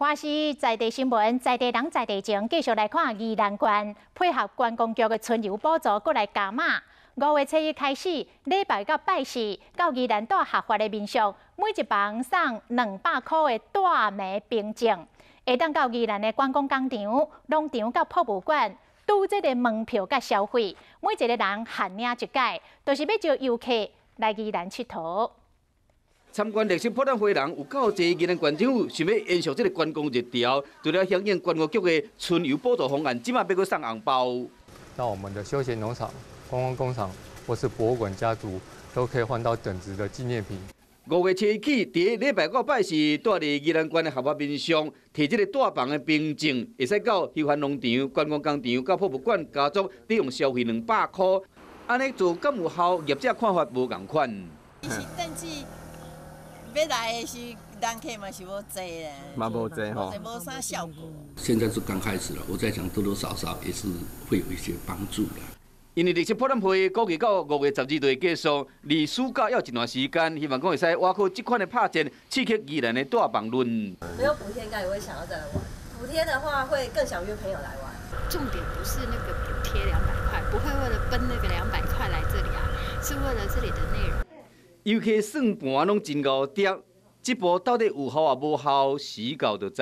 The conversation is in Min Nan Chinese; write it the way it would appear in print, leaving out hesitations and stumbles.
華視在地新聞，在地人在地情，繼續來看宜蘭縣配合觀光局的春遊補助，閣來加碼。5月初1開始，禮拜到拜四，到宜蘭蹛合法的民宿，每一房送200箍的蹛暝憑證，會當到宜蘭的觀光工廠、農場佮博物館，拄這个門票佮消費，每一个人限領一擺，就是欲招遊客來宜蘭𨑨迌。參觀綠色博覽會人有夠濟，宜蘭縣政府想欲延續這个觀光熱潮，除了響應觀光局的春遊補助方案，這馬欲閣送紅包。到我們的休閒農場、觀光工廠或是博物館家族，都可以換到等值的紀念品。5月初1起，佇禮拜五拜四，蹛佇宜蘭縣的合法民宿，提這个蹛房的憑證，會使到休閒農場、觀光工廠佮博物館家族抵用消費200箍。按呢做敢有效？業者看法無仝款。其實登記欲來的是人客嘛是無濟啦，嘛無濟吼，無啥效果。現在是剛開始了，我在想多多少少也是會有一些幫助的。因為綠色博覽會估計到5月12就會結束，離暑假猶有一段時間，希望講會使倚靠這款的拍戰，刺激宜蘭的蹛房率。沒有補貼應該也會想要再來玩，補貼的話會更想約朋友來玩。重點不是那個補貼200塊，不會為了奔那個兩百塊來這裡啊，是為了這裡的內容。遊客算盤攏真𠢕疊，這步到底有效抑無效，時到就知。